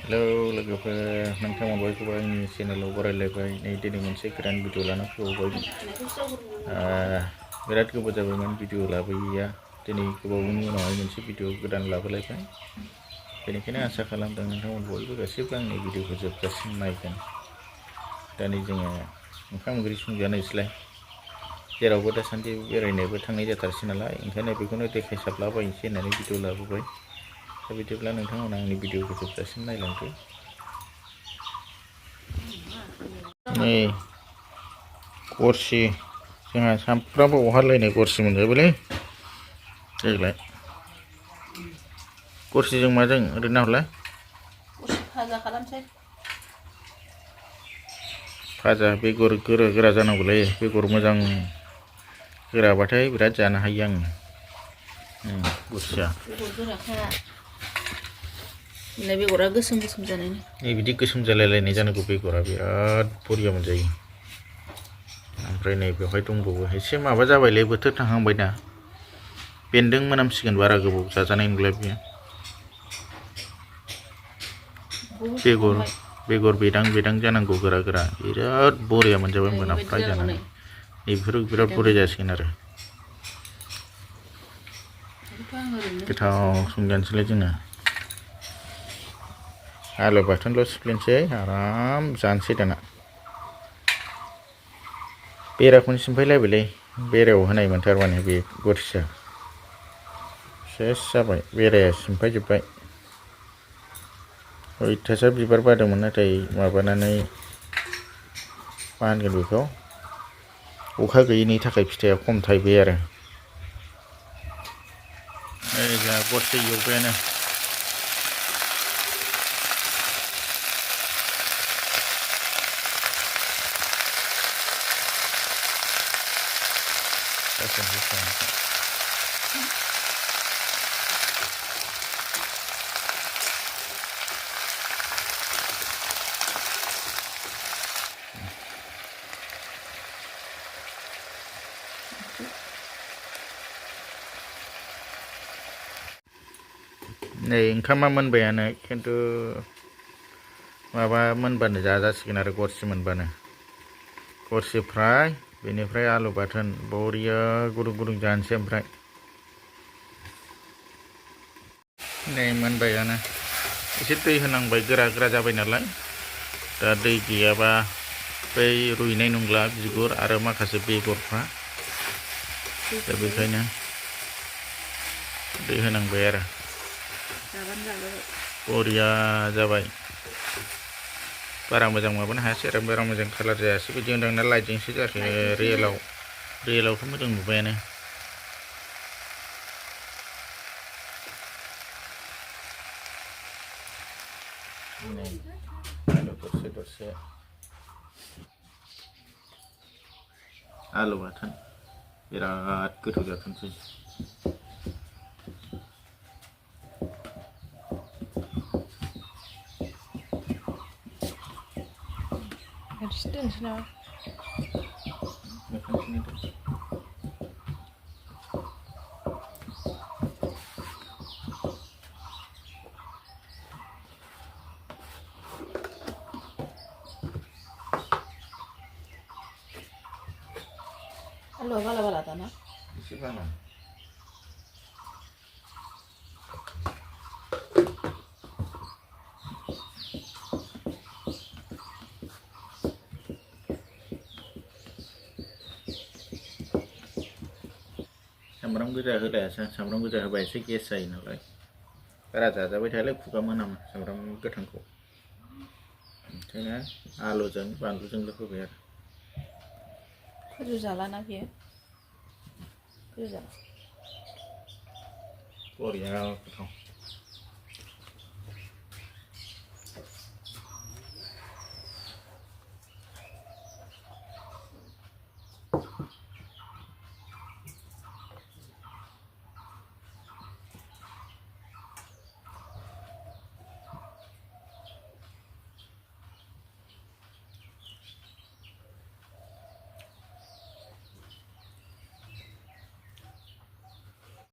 hello लोगोफोर नोंथांमोन बयखौबो आंनि चेनेलाव बरायलायबाय नै दिनै मोनसे गोदान भिडिअ लाना फैबावबाय बिराद गोबाव जाबायमोन भिडिअ लाबोयैया दिनै गोबावनि उनावहाय मोनसे भिडिअ गोदान लाबोलायबाय बेनिखायनो आसा खालामदों नोंथांमोन बयबो गासैबो आंनि भिडिअखौ जोबजासिम नायगोन दा नै जोङो ओंखाम ओंख्रि संजानोसैलाय जेरावबो दासान्दि बेरायनोबो थांनाय जाथारसै नालाय ओंखायनो बेखौनो देखायसाबलाबायनोसै होननानै भिडिअ लाबोबाय दा बिदिब्ला नोंथांमोना आंनि भिडिअखौ जोबजासिम नायलांदो नै गरसि जोंहा सामफ्रामबो अहालायनाय गरसि मोनजाबायलै देग्लाय गरसिजों माजों ओरैनो हरलाय भाजा खालामसै भाजा बेगर गोरा गोरा जानांगौलै बेगर मोजां गोराबाथाय बिराद जानो हायो आङो गरसिया बेगर गोराखा नै बेगरा गोसोम गोसोम जानायनि नै बिदि गोसोम जालायलायनाय जानांगौ बेगरा बिराद बरिया मोनजायो ओमफ्राय नै बेवहाय दंबावो एसे माबा जाबायलै बोथोर थांहांबायना बेन्दों मोनामसिगोन बारा गोबाव जाजानाय नंला बियो बेगर बेदां बेदां जानांगौ गोरा गोरा बिराद बरिया मोनजाबाय मोना फ्राय जानानै बेफोरो बिराद बरिया जासिगोन आरो गोथाव संजानोसैलाय जोङो आलु बाथोनल' सिफ्लेनोसै आराम जानोसै दाना बेराखौनो सिमफायलायबायलै बेरायाव होनायमोन थारमाने बे गरसिया सेस जाबाय बेराया सिमफायजोब्बाय अयथासार बिबार बारदोंमोन नाथाय माबानानै मा होनगोन बेखौ अखा गैयैनि थाखाय फिथाइया खम थायबाय आरो जोंहा गरसि एवबायानो नै ओंखामा मोनबायानो खिन्थु माबा मोनबानो जाजासिगोन आरो गरसि मोनबानो गरसि फ्राय बेनिफ्राय आलु बाथोन बरिया गुदुं गुदुं जानोसै ओमफ्राय नै मोनबायानो एसे दै होनांबाय गोरा गोरा जाबाय नालाय दा दै गैयाबा बै रुइनाय नंला बिगुर आरो माखासे बेगरफ्रा दा बेखायनो दै होनांबाय आरो बरिया जाबाय बारा मोजां माबानो हायासै आरो बारा मोजां कालार जायासै बिदि होनदोंना लाइटजोंसो जायाखै रियेलावथ' मोजां नुबायानो आलु दरसे दरसे आलु बाथोन बिराद गोथाव जाथोंसै दोनसै नामा आलुआ बाला बाला दाना एसे बाला सामब्राम गोजा होलायासै सामब्राम गोजा होबा एसे गेस जायो नालाय बारा जाजाबाय थायालाय खुगा मोनामो सामब्राम गोथांखौ ओंखायनो आलुजों बानलुजोंल' होबाय आरो फोरजो जालाना बियो फोरजो बरिया गोथाव